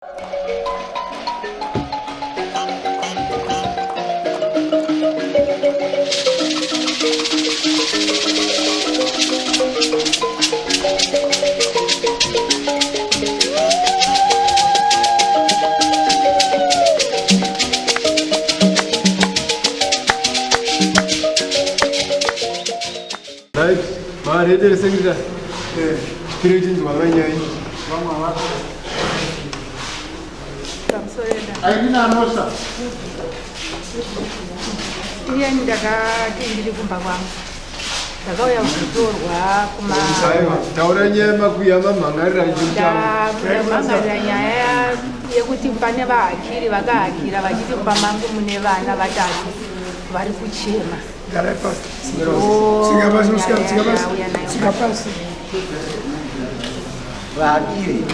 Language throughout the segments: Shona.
Right, maretere secretary. Eh, tiri chinzwa vanyai. Vamwe vako. Aina anosa. Iye ndakati ndiri kumba kwangu. Ndakauya kuzotorwa kuma Aiwa, taura nyaya makuya mamhangarira chimutamo. Ndamhangarira nyaya yekuti pane vahakiri vakahakira vachiti mumba mangu mune vana vatatu vari kuchema. Garai pasi. Tsika pasi, musikana, tsika pasi. Tsika pasi. Vahakiri.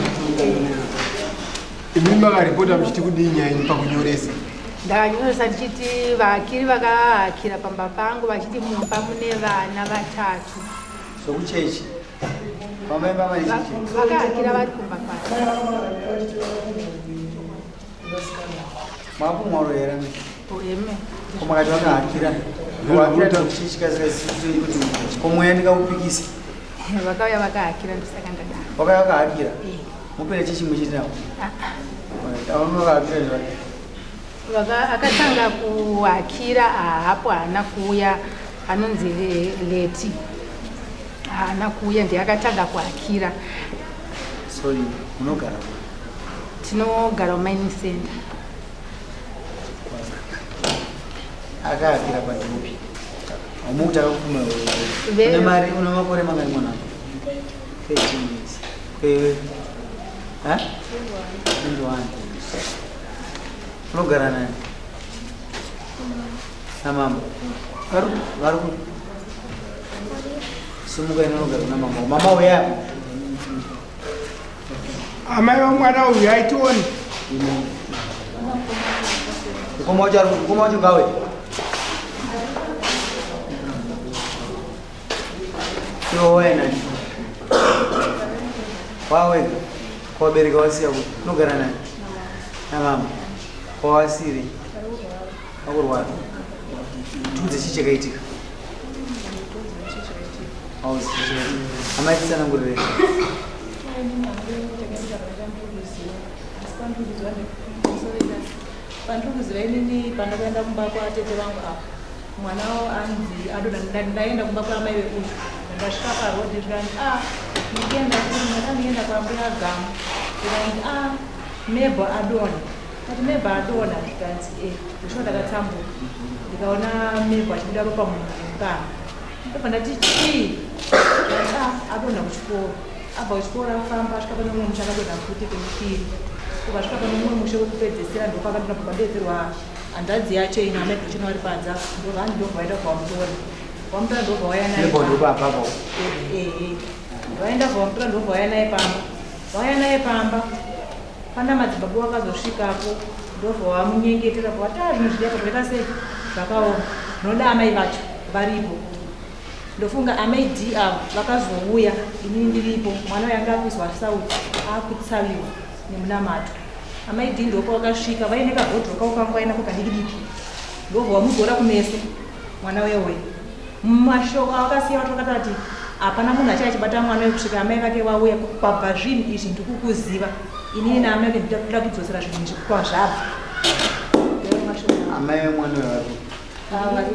Imi makaripota muchiti kudii nyaya yenyu pakunyoresa? Ndakanyoresa ndichiti vahakiri vakahakira pamba pangu vachiti mumba mune vana vatatu. Sokuchechi. Pamaimba mane chechi. Vakahakira vari kumba kwangu. Makumwaro here ame? Eme. Ko makati vakahakira. Vakahakira chechi kasika kuti ko mweya ndikaupikisa. Vakauya vakahakira ndosaka ndadaro. Vakauya vakahakira. Eh. Mupinda chechi muchiti navo. Ah, ah. Avamwe vakahakira zvake. Akatanga kuhakira haapo haana kuuya anonzi Leti. Haana kuuya ndiye akatanga kuhakira. Sorry, munogara Tinogara mumining center. Akahakira pandiupi? Wamukuti akakupfuma une mari une makore mangani mwana? 13 years. Kwewe? Ha? 21. Unogara nani? Namama. Vari vari ku Simuka ino unogara kuna mama. Mama uya. Amai vomwana uyu haitioni. Mukoma wacho ari mukoma wacho ngawe. Iwe waya nani? Wawega. Kwabereka wasiya kuti unogara nani? Namama. Kwawasiri. Akurwara. Tiudze chii chakaitika. Auzi chii chakaitika. Amai titsanangurire. Pandiri kuziva inini pandakaenda kumba kwatete vangu apa mwana wavo anzi adoda ndaenda kumba kwaamai veuyu ndasvika parodhi zvikanzi a ah, ndikuenda kuri mwana ndienda kwambuya gamu zvikanzi a ah, mebho adona kati mebho adona zvikanzi e ndosvika ndakatsambuka ndikaona mebho achibuda ropa mumukanwa ndobva ndati chii zvikanzi a ah, adonha kuchikoro Abva kuchikoro afamba asvika pane mumwe musha akadonha futi kechipiri. Kubva asvika pane mumwe musha wekupedzisira ndopakadonha kubva ndedzerwa hanzvadzi yacho ino amai Gochena vari panze apo ndobva hanzi ndobva vaenda kwamutora. Kwamutora ndobva vauya naye. Ndipo ndipo apapo. Eh eh. Vaenda kwamutora ndobva vauya naye pamba. Vauya naye pamba. Pana madzibaba wakazosvikapo ndobva wamunyengetera vati ah zvinhu zviri apa zvakaita sei zvakaoma zvinoda amai vacho varipo. Ndofunga amai Dee ava vakazouya inini ndiripo mwana uyu anga akuiswa sauti akutsaviwa nemunamato. Amai Dee ndopavakasvika vaine kabhodhoro kavo kanga vainako kadiki diki ndobva vamuzora kumeso mwana uya uya. Mumashoko avakasiya vati vakataura kuti hapana munhu achaya achibata mwana uyu kusvika amai vake vauya kwabva zvinhu izvi ndikukuziva inini naamai vake ndikuda kudzosera zvinhu izvi kwazvabva. Amai vemwana uyu vari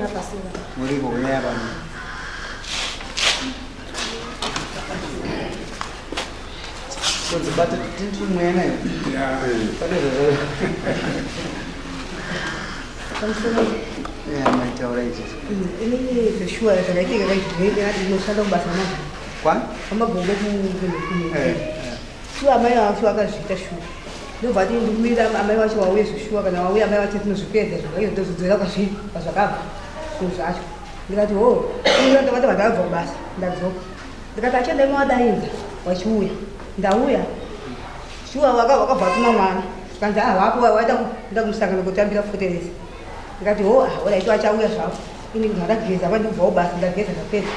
Muripo kunyaya pano. Kodzibata tiri mweya nayo. Pane zvazvo. Yeah, maitaura izvi. Inini zveshuwa zvakaitika kaizvi ndinoshanda kubasa mazvo. Kwa? Kwamagombe ku Shuwa amai vacho vakazviita shuwa. Ndobva ati ndikumira amai vacho vauye zveshuwa kana vauya amai vacho tinozvipedza zvinhu tozvidzorera kwazviri kwazvakabva zvinhu zvacho. Ndikati hoo uyo ndakati vandabva kubasa ndadzoka. Ndikati achienda mawadaidza wachiuya. Ndauya. Shuwa wakabva watuma mwana. Zvikanzi ah wako waida kuenda kumusangano kutambira foteresi. Ndikati hoo ah alright achauya zvavo. Ini ndakageza pandibvawo basa ndageza ndapedza.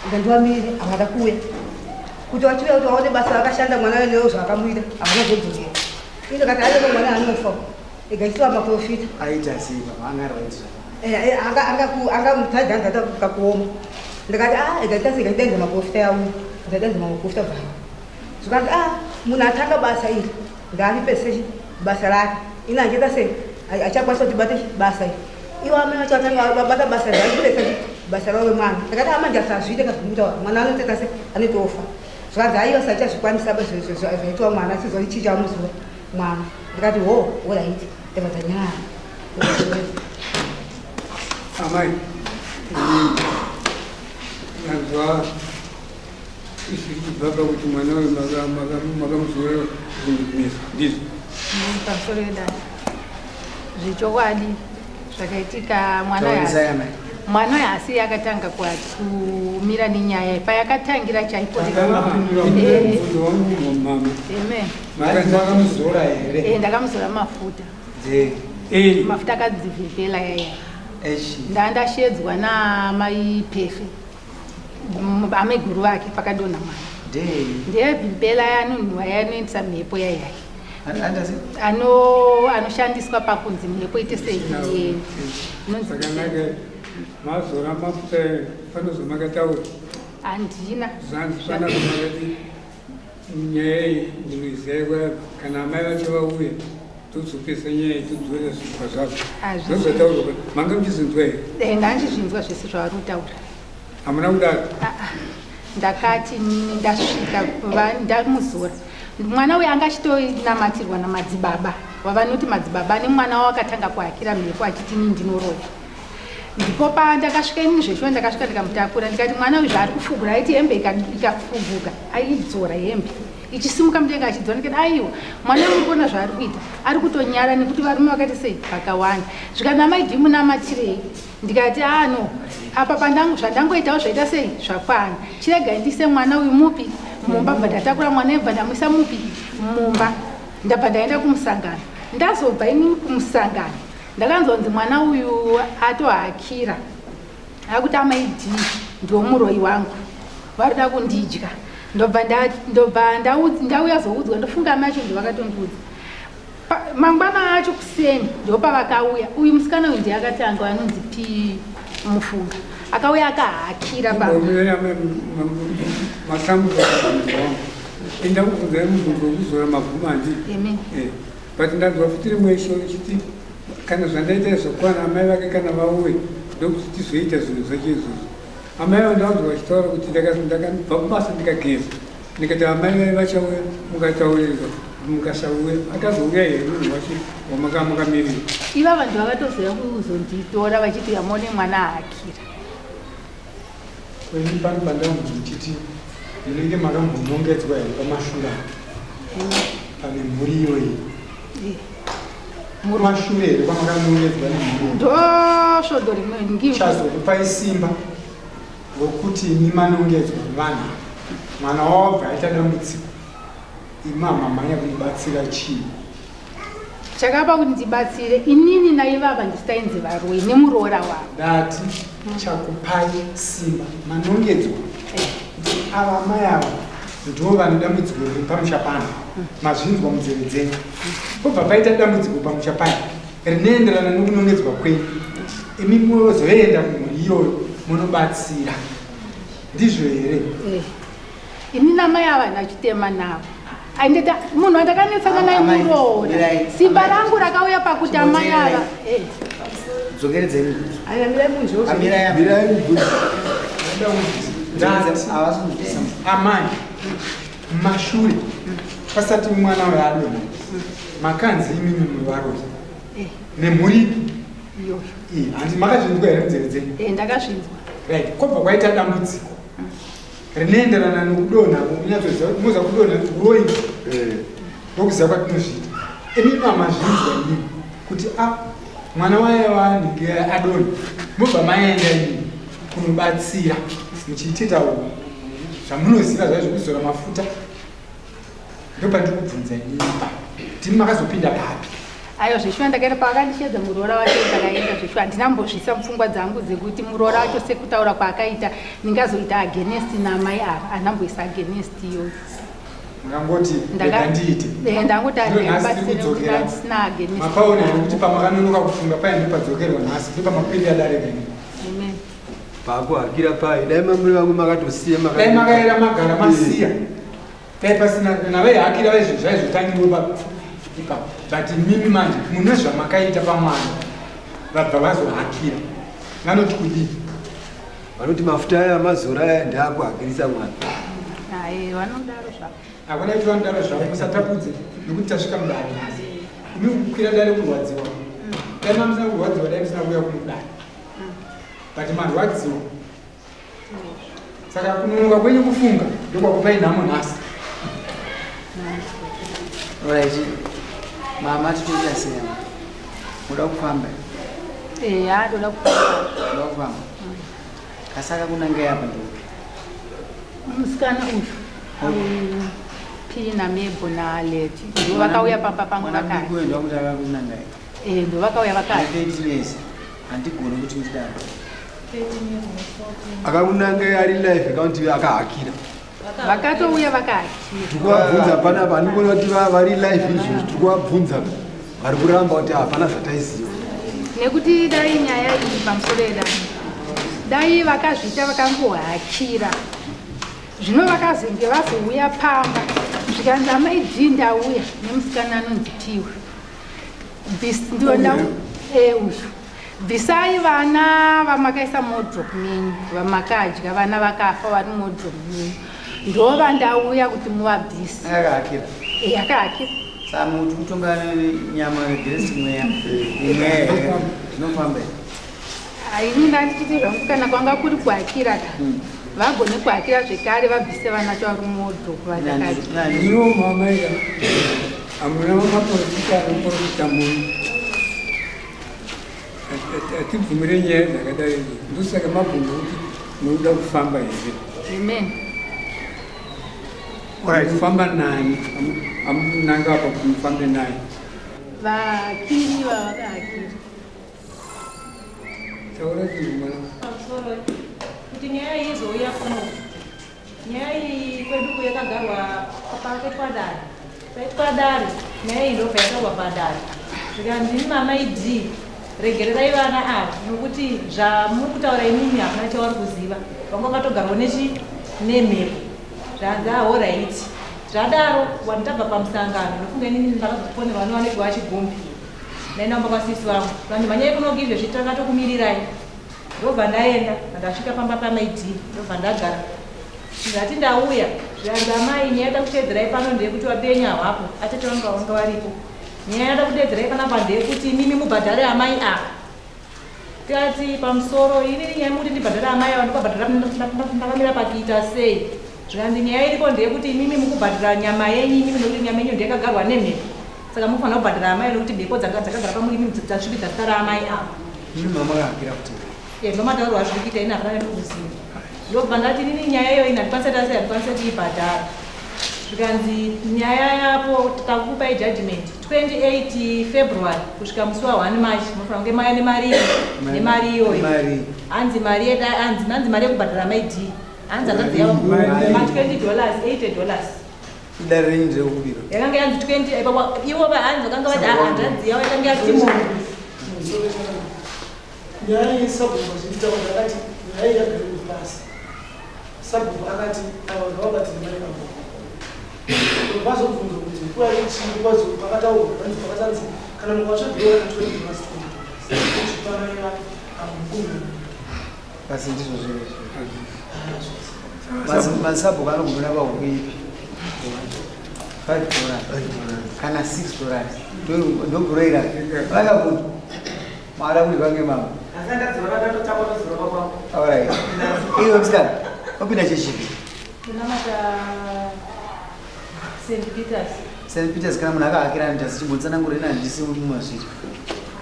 Ndandiwamirire havana kuuya. Kuti vachiuya kuti vaone basa vakashanda mwana wenewo zvaakamuita havana zodzokera. Ino kati ayo mwana anofa. Igaiswa maprofita. Aita sei baba anga right zvakanaka. Eh anga anga ku anga mutadza ndata kakuoma. Ndikati ah igaita sei igaita maprofita yawo. Ndaita maprofita bva. Zvikanzi ah munhu atanga basa iri ngaaripese basa rake. Ina achiita sei achakwanisa kuti bate basa iri. Iwo amai vacho vatanga vabata basa iri varipesa basa ravo mwana. Ndakati ah manje asazviite kazvimuta mwana anotoita sei anotofa. Zvikanzi aiwa sachazvikwanisa zvaitwa mwana sizwa chii chamuziva mwana. Ndikati ho alright ndabva ndanyarara. Amai, inini ndanzwa izwi richibva pakuti mwana uyu makamuzora zvinhu ndizvo. Pamusoro yedare zvechokwadi zvakaitika mwana Taurisai amai. mwana uyu asi akatanga kumira nenyaya payakatangira chaipo. Ndakapindura mubvunzo wangu mama. Amen. Makamuzora here? Eh, ndakamuzora mafuta. Nde. Eh, Mafuta akadzivhivhela yaya. Echi. Ndandashedzwa namai Pefe, amaiguru vake pakadonha mwana. Nde. Ndeyevhimpela yanonhuwa yanoendesa mhepo yayai. Andasi. Anoshandiswa pakunzi mhepo ite sei. Zvakanaka mazora mafuta panozva makataura. Handina. Zvanzi panapa makati nyaya iyi ndinoiziva kana amai vacho vauya todzokesa nyaya iyi todzorera zvikwa zvavo. Hazvisi. Ndozvataurwa manga muchizinzwa here? Eh, ndandizvinzwa zvese zvavari kutaura. Hamuna kudaro? Ah, ah. Ndakati ndasvika ndamuzora mwana uyu anga achitonamatirwa namadzibaba wavanoti madzibaba nemwana wavo akatanga kuhakira mhepo achiti ini ndinoroya. Ndipo pandakasvika inini zveshuwa ndakasvika ndikamutakura ndikati mwana uyu zvaari kufugura aiti hembe ikafuguka aidzora hembe ichisimuka mudenga achidzora ndikati aiwa mwana uyu uri kuona zvaari kuita ari kutonyara nekuti varume vakaita sei vakawanda. Zvikanzi amai dii munamatirei ndikati ah no apa pandangu zvandangoitawo zvaita sei zvakwana chiregai ndiise mwana uyu mupi mumba. Bva ndatakura mwana bva ndamuisa mupi mumba ndabva ndaenda kumusangano. Ndazobva inini kumusangano ndakanzonzi mwana uyu atohakira akuti amai dii ndiwo muroyi wangu varikuda kundidya. Ndobva ndauya zoudzwa ndofunga amai acho ndovakatondiudza. Mangwana acho kuseni ndopavakauya uyu musikana uyu ndiye akatanga anonzi P Mufunga akauya akahakira baba. Masambudzo wangu enda kubvunzai mubvunzo wekuzora mabvuma handi. Amen. But ndanzwa futi rimwe isho richiti kana zvandaita zvakwana amai vake kana vauye ndokuti tizoita zvinhu zvacho izvozvo. Amai avo ndanzwa vachitaura kuti ndakabva kubasa ndikageza ndikati amai vai vachauya mukataurirwa mukasauya akazouya here munhu wacho wamakamukamirira. Ivava vanhu vakatozoya kuzonditora vachiti yamone mwana ahakira. Kwenyu pano pandamubvunza ndichiti munenge makambonongedzwa here pamashure pane mhuri iyoyi? Mashure here kwamakanongedzwa nemhuri? Ndosvodo rimwe ngi. Chazokupai simba rokuti imi manongedzwa nevanhu mwana wabva aita dambudziko imi hamamhanya kumubatsira chii? Chakapa kuti ndibatsire inini naivava ndisitainzi varoyi nemuroora wavo. Ndati chakupai simba manongedzwa kuti ava amai ava ndo vane dambudziko riri pamusha pano mazvinzwa munzeve dzenyu pobva paita dambudziko pamusha paya rinoenderana nokunongedzwa kwenyu imi mozoenda kumhuri iyoyo munobatsira ndizvo here? Ini namai ava ndachitema navo. Aindeta munhu wandakanetsana naye muroora. Simba rangu rakauya pakuti amai ava. Dzokeredzai mubvunzo. Aiwa mirai mubvunzo. Amirai Mirai mubvunzo. Amai, mashure pasati mwana uyo adonha makanzi imimi muri varoyi nemhuri ipi? Iyoyo. Handi makazvinzwa here munzeve dzenyu? Ndakazvinzwa. Right, kwobva kwaita dambudziko rinoenderana nokudonha munyatsoziva moza kudonha uroyi ndokuziva kwatinozviita. Imi mamazvinzwa imimi kuti a mwana waye wanhinge adonha mobva maenda imimi kunobatsira muchiitita zvamunoziva zvai zvekuzora mafuta. Ndopandiri kubvunza inini pa ndimi makazopinda papi? Aiwa zveshuwa ndakaenda pavakandishedza muroora wacho ndakaenda zveshuwa handina mbozvisa mupfungwa dzangu dzekuti muroora wacho sekutaura kwaakaita ndingazoita against namai ava handina mboisa against iyoyo. Makangoti rega ndiite. Eh, ndangoti Zvino nhasi arega tiri kudzokera. ndisina against. Mapaona here kuti pamakanonoka kufunga paye ndopadzokerwa nhasi ndopamakwirira dare kani. Amen. Pakuhakira paye dai mamuri vamwe makatosiya maka Dai makaera magara masiya. Dai pasina kana vaihakira vaizvo zvaizotangirwa pa ipapo. But mimi manje mune zvamakaita pamwana vabva vazohakira. Vanoti kudii? Vanoti mafuta aya amazora aya ndaakuhakirisa mwana. Aye, vanodaro zvavo. Hakuna kuti vanodaro zvavo musatapudze nekuti tasvika mudare nhasi. Imi kukwira dare kurwadziwa. Dai mamusina kurwadziwa dai musina kuuya kuno kudare. But marwadziwa. Saka kunonoka kwenyu kufunga ndokwakupai nhamo nhasi. Alright. Mama titoita sei? Muda kufamba? Eya, ndoda kufamba. Muda kufamba? Kasaka kunanga apa ndopi? Musikana uyu. Uyu Pina Mebo naLeti ndo vakauya pamba pangu Mwana vakati. mudiki uyu ndokuti akakunanga. Eh, ndo vakauya vakati. 13 years. Handigoni kuti ndidaro. Akakunanga ari live account akahakira. Vakatouya vakati. Tiri kuvabvunza panapa handikuona kuti vari live izvozvi tiri kuvabvunza vari kuramba kuti hapana zvataiziva. Nekuti dai nyaya iyi pamusoro yedai dai vakazviita vakangohakira zvino vakazenge vazouya pamba zvikanzi amai d ndauya nemusikana anonzi piwe uyu bvisai vana vamakaisa muwardrobe menyu vamakadya vana vakafa vari muwardrobe menyu ndova ndauya kuti muvabvise. Akahakira. Eh, akahakira. Saka muti kutonga nyama against mweya. Mweya zvinofamba here? Ini ndandichiti zvangu kana kwanga kuri kuhakira ka vagone kuhakira zvekare vabvise vana vacho vari muwardrobe vatakadya. Ino mama ika hamuna maprofita anoprofita munhu. Hatibvumire nyaya dzakadai idzi. Ndosaka mabvunza kuti munoda kufamba here? Amen. Kufamba nani? Amunanga apa kuti mufambe naye. Vakiri vavakahakira. Taura chinhu mwana. Pamusoro kuti nyaya iyi izouya kuno nyaya iyi kwedu ku yakagarwa pakaitwa dare paitwa dare nyaya iyi ndobva yataurwa padare zvikanzi imi mama id regererai vana ava nokuti zvamuri kutaura imimi hapana chavari kuziva vanga vakatogarwa nechi nemhepo zvanzi ahoraiti zvadaro vanhu tabva pamusangano nofunga inini ndakazofonerwa nevanenge vachigumbi ndaenda kumba kwasisi vangu vanhu mhanyai kunoki izvezvi takatokumirirai ndobva ndaenda ndasvika pamba pamaid ndobva ndagara ndati ndauya zvikanzi amai nyaya yada kuteedzerai pano ndeyekuti wapenyu havapo atete vangu vavanga varipo nyaya yada kuteedzerai panapa ndeyekuti imimi mubhadhare amai ava tikati pamusoro inini nyaya mukuti ndibhadhare amai ava ndokabhadhara ndakamira pakuita sei zvikanzi nyaya iripo ndeyekuti imimi mukubhadhara nyama yenyu imimi nekuti nyama yenyu ndeyakagarwa nemhepo saka mufanira kubhadhara amai nekuti mhepo dzakagara pamuri imimi dzasvibidza zita raamai ava. Imi mama akahakira futi. Eh, ndomataurwa azviri kuita ini hapana nekuziva ndobva ndati inini nyaya iyoyi handikwanisa tase handikwanisa kuibhadhara zvikanzi nyaya yapo takupai judgment 28 February kusvika musi wa 1 March munofanira kunge maya nemari nemari iyoyo Mari. hanzi mari yeda hanzi hanzi mari yekubhadhara mai d hanzi hanzanzi yavo ma 20 dollars 80 dollars Idare renyu nderekubira. yakanga yanzi 20 ipapo ivo vahanzi vakanga vati hanzanzi yavo yakanga yati mombe Nyaya iyi sabhuku vachitaura akati nyaya iyi yagara pasi. Sabhuku akati ava ngavabatire mai avo. Vazobvunzwa kuti kuya chii kwazo pakataurwa panzi pakatanzi kana mukatsvagiwa na 20 dollars 20 dollars. Chipanaya amukumi. Basi ndizvo zviri. Masabhuku anogumira pahuku ipi? 5 dollars kana 6 dollars. Ndobhuroira. Vakabvunza. Mara kuti vange mama. Alright. Iwe musikana, wapinda chechipi? Ndinamata St Peters. St Peters kana munhu akahakira anoita chimbotsanangurira handisi mumazviri.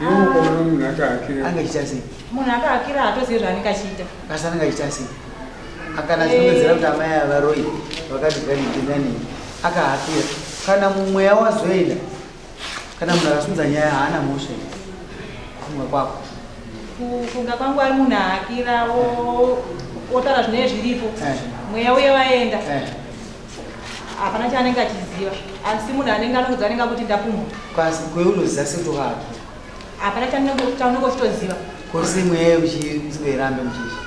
Iwe ukaona munhu akahakira. Ange achiita sei? Munhu akahakira haatozivi zvaanenge achiita. Asi anenge achiita sei? Akana achinongedzera kuti amai ava varoyi vakati ganigina nei akahakira. Kana mumweya wazoenda kana munhu akasimudza nyaya haana mhosva iyi. Kufunga kwako. Kufunga kwangu ari munhu ahakira otaura zvinenge zviripo Eh. mweya uye waenda Eh. Hapana chaanenge achiziva. Asi munhu anenge anonzi anenge akuti ndapumwa. Kasi kwe unoziva sekutohakira. Hapana chaunenge uchitoziva. Ko sei mweya musingayirambe muchichi?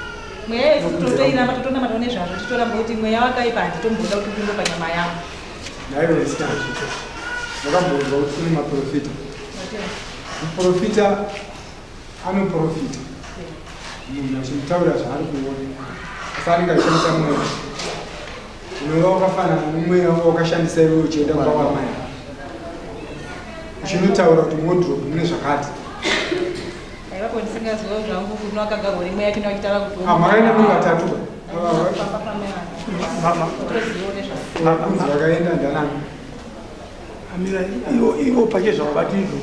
Mweya yesu totoiramba totonamata nezvazvo tichitoramba kuti mweya wakaipa handitomboda kuti upinde panyama yangu. Nhaiwe musikana, wakambonzwa kuti kune maprofita? Muprofita anoprofita munhu achimutaura zvaari kuona, asi anenge achishandisa mweya unova wakafanana nomweya wakashandisa iwe uchienda kumba kwamai uchinotaura kuti muwodrobe mune zvakati. Aivapo ndisingaziva zvangu kuti wakagarwa nemweya chino achitaura kuti Ah, makaenda muri vatatu ba? Pamba pamai vangu. Tozivawo nezvazvo. Kunzi vakaenda ndanani? Amira ivo ivo pachezvavo vati izvo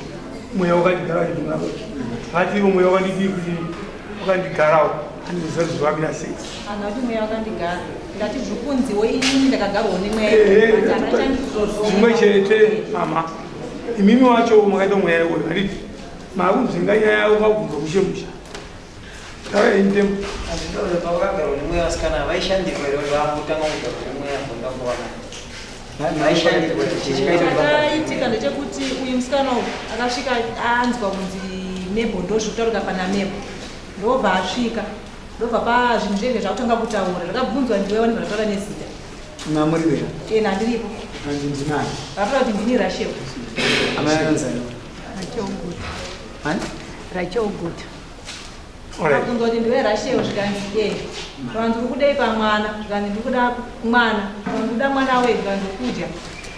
mweya wakandigara vachidhumira vati ivo mweya wakandidii kuti wakandigarawo handiziva kuti zvamira sei. Anhu ati mweya wakandigara. Ndati zvikunziwo inini ndakagarwawo nemweya. Ehe, Hapana chandizozvo. Zvimwe chete mama, imimi wacho makaita mweya iwoyo handiti makunzvenga nyaya yavo makubvunza mushe musha taura henyu tembo. Hazvitaure pavakagarwa nemweya vasikana vaishandirwa here kuti vangotanga kugarwa nemweya vondangovana vaishandirwa chichikaita kuti vagare. Chakaitika ndechekuti uyu musikana uyu akasvika anzwa kunzi Mebo ndozvekutaurika pana Mebo. Ndobva asvika. Ndobva pa zvinhu zvezve zvakutanga kutaura. Zvakabvunzwa ndiwe vanhu vataura nezita. Mamuri wera. Eh ndiripo. Hanzi ndinani? Vataura kuti ndini Rachel. Amai vanonzi ani? Rachel Guta. Ani? Rachel Guta. Akabvunzwa kuti ndiwe Rachel zvikanzi eh. Zvikanzi uri kudei pamwana? Zvikanzi ndiri kuda mwana. Zvikanzi kuda mwana wei? Zvikanzi kudya.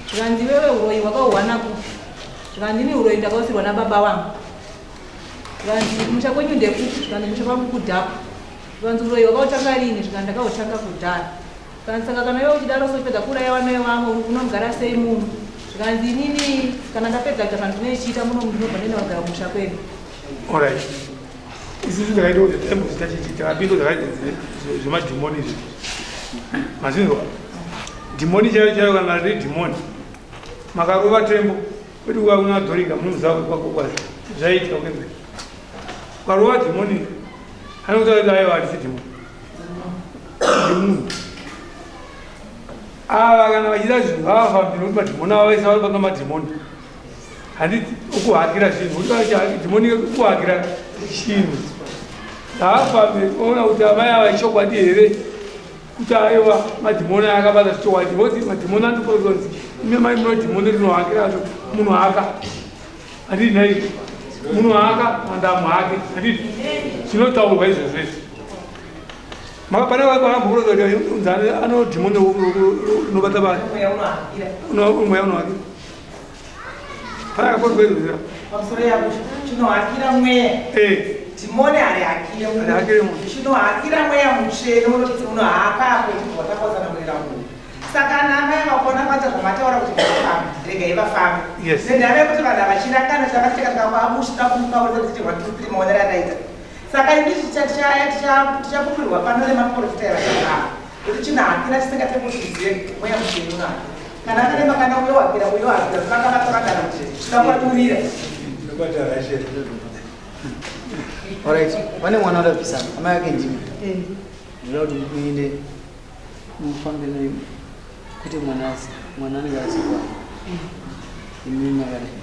Zvikanzi iwewe uroyi wakauwana kupi? Zvikanzi ini uroyi ndakausirwa nababa vangu. Zvikanzi kumusha kwenyu ndekupi? Zvikanzi kumusha kwangu kudhapu. Zvikanzi uroyi wakautanga rini? Zvikanzi ndakautanga kudhara. Zvikanzi saka kana iwe uchidaro so uchipedza kuuraya vana vevamwe unogara sei muno? Zvikanzi inini kana ndapedza kuita zvandinoichiita muno ndinobva ndoenda kugara kumusha kwedu. Alright. Isusu takaita kuti taimbozi tachichi takapinda zvakaita zvemadhimoni izvi. Mazvinzwa? Dhimoni chaiyo chaiyo kana riri dhimoni. Makarova tembo kwete kuva kuna dhorika munoziva kwako kwazi zvaiitika kwembe. Ukarova dhimoni anokutaura kuti aiwa harisi dhimoni. Ndimunhu. Ava kana vachida zvinhu ngavafambe nekuti madhimoni ava vaisa vari panga madhimoni. Handiti ukuhakira zvinhu dhimoni ukuhakira chinhu ngaafambe oona kuti amai ava ichokwadi here kuti aiwa madhimoni akabata zvichokwadi voti madhimoni anotokonzi ime mai muno dhimoni rinohakira munhu haka handiti nhai munhu haka mandamu hake handiti zvinotaurwa izvozvo izvi pane vakambokurodza kuti ano dhimoni rinobata Mweya unohakira. Mweya unohakira Pamusoro yako chinohakira mweya. Dhimoni harihakire munhu. Harihakire munhu. Chinohakira mweya mutsvene unoti unohaka apo uchibva watakwasanangurira munhu. Saka ana amai vakona kuita zvamataura kuti ngavafambe, regai vafambe. Nendava yekuti vanhu havachirangana chakasvika tikakwaabushika kumukaurisa tichiti 1 2 3 maonero andaita. Saka ini tichapupurirwa pano nemaprofita evachakava kuti chinohakira chisingatembochizive mweya mutsvene unohakira. Kana akarema kana uyo wakira uyo wakira vakavatoragana kuti tikakwadurira. Alright, pane mwana wadabvisa amai ake ndimi. Ndinoda kuti muende mufambe naye kwete mwana asi mwana anenge asikwa. Imi makadai.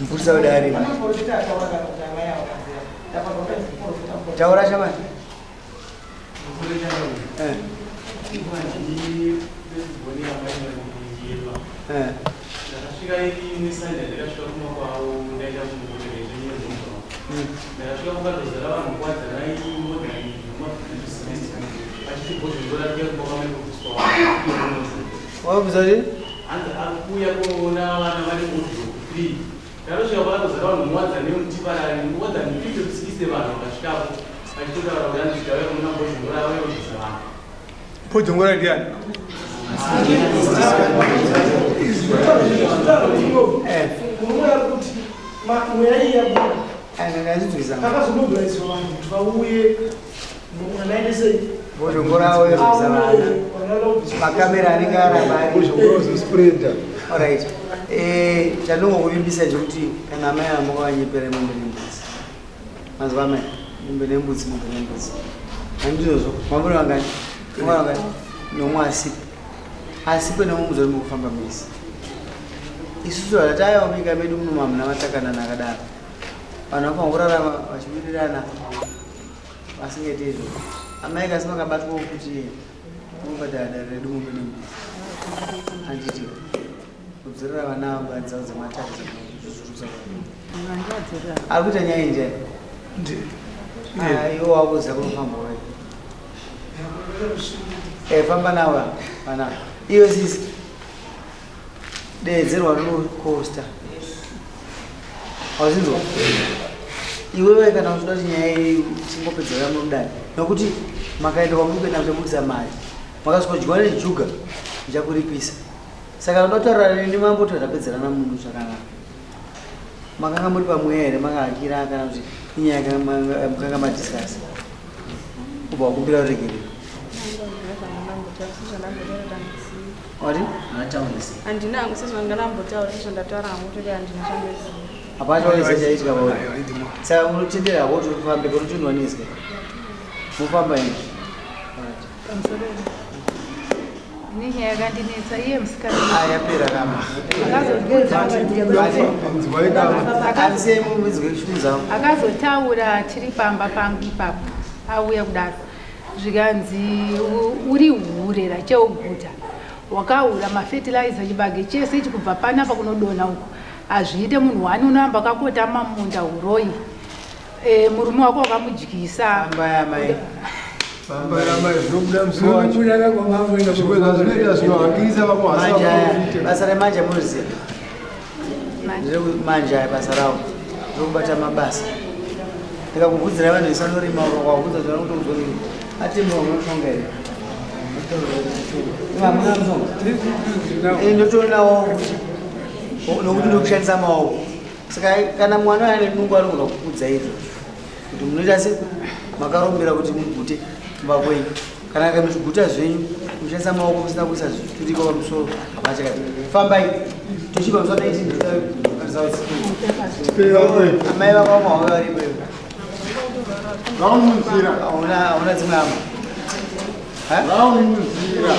Mupurisa wedu arimo. Pane muprofita ataura kana kuti amai avo kanzira. Ndapanzwa kuti muprofita muprofita. Taura shamani. Eh. Eh. Ndakasvika ini Sunday, ndakasvika kumba kwavo ndaenda kumukoterezo. Ndakasvika kwakatozara vanhu kuwadzanai more than ma 50 to 60 vachiti bhozhongora riya kumba kwamaikobviswa. Wabvisa kuti? Hanzi ari kuuya kunoona vana vari mudrop 3. Ndakatosvika kwakatozara vanhu muwadzanei mutiparari more than 50 to 60 vanhu vakasvikapo vachitotaura kuti hanzi tikauya kunoona bhozhongora auya kubvisa vanhu. Bhozhongora ndiani? Murume ari kuti mweya iyi yabuda. Ndazvinzwisa. Pakazomobiliswa vanhu kuti vauye mwana aende sei? Bhozhongora auye kubvisa vana. Makamera anenge aramba ari. Bhozhongora uzospreada. Alright. Eh, chandongokuvimbisa ndechekuti kana amai ava makavanyepera mombe nembudzi. Manzwa amai, mombe nembudzi, mombe nembudzi. Handizvozvo. Mamburi vangani? Mamburi vangani? Nomwe asipo. Asipo nemwe muzori mukufamba mese. Isusu hataiwa munyika medu muno hamuna matakanana akadaro. Vanhu vanofanira kurarama vachiwirirana vasingaiti izvo. Amai kasi makabatwa kuti mubhadhara dare redu mombe nembudzi. Handiti kudzorera vana avo mari dzavo dzematare dzekuzvuzurudza. Ari kuita nyaya iyi ndiani? Ah, iwe wakuziva kunofamba wewe. Eh, famba nawo vana. Iwe sisi. Deedzerwa rinokosta. Wazinzwa? Iwewe kana uchida kuti nyaya iyi tingopedzera mudare. Nokuti makaenda kwamuri kuenda muchabudisa mari. Makasvika nejuga ndichakuripisa. Saka unoda kutaura neni mambo totapedzerana munhu zvakanaka. Makanga muri pamweya here makahakira kana kuti inyaya yakanga madiscuss? Ubva wakumbira ruregerero. Wati? Handina hangu sezvandanambotaura sezvandataura hangu kuti handina chandoziva. Hapana chawaisa chaitika pauri. Saka unotendera hako kuti ufambe kuti unwa nezwi. Mufamba imi. Nenyaya yakandinetsa iye musikana. Ah, yapera kama. Akazotaura tiri pamba pangu ipapo auya kudaro zvikanzi uri hure racheuguta wakahura mafetilizer chibage chese ichi kubva panapa kunodonha uko hazviite munhu wani unoramba wakakotama mumunda huroyi Eh, murume wako wakamudyisa. Famba yamai zvinobuda musi wacho. Zvimwe zvazvinoita zvinohakirisa vamwe Manje basa remanje munoziva. Manje aya basa rawo ndokubata mabasa. Ndikakubvunzira vanhu vese vanorima ukavabvunza kuti vanotoudzwa kuti atemwa unoshonga here? Hamuna mushonga? Eh, ndotoonawo kuti nokuti ndokushandisa maoko. Saka kana mwana ane nungo anogona kukudza izvo kuti munoita se makarombera kuti mugute kumba kwenyu kana kamuchiguta zvenyu mushandisa maoko musina kuisa zvituriko pamusoro hapana chakati fambai tochipa musoro amai vako vamwe vave varipo hauna dzimwe hama Vaunzira.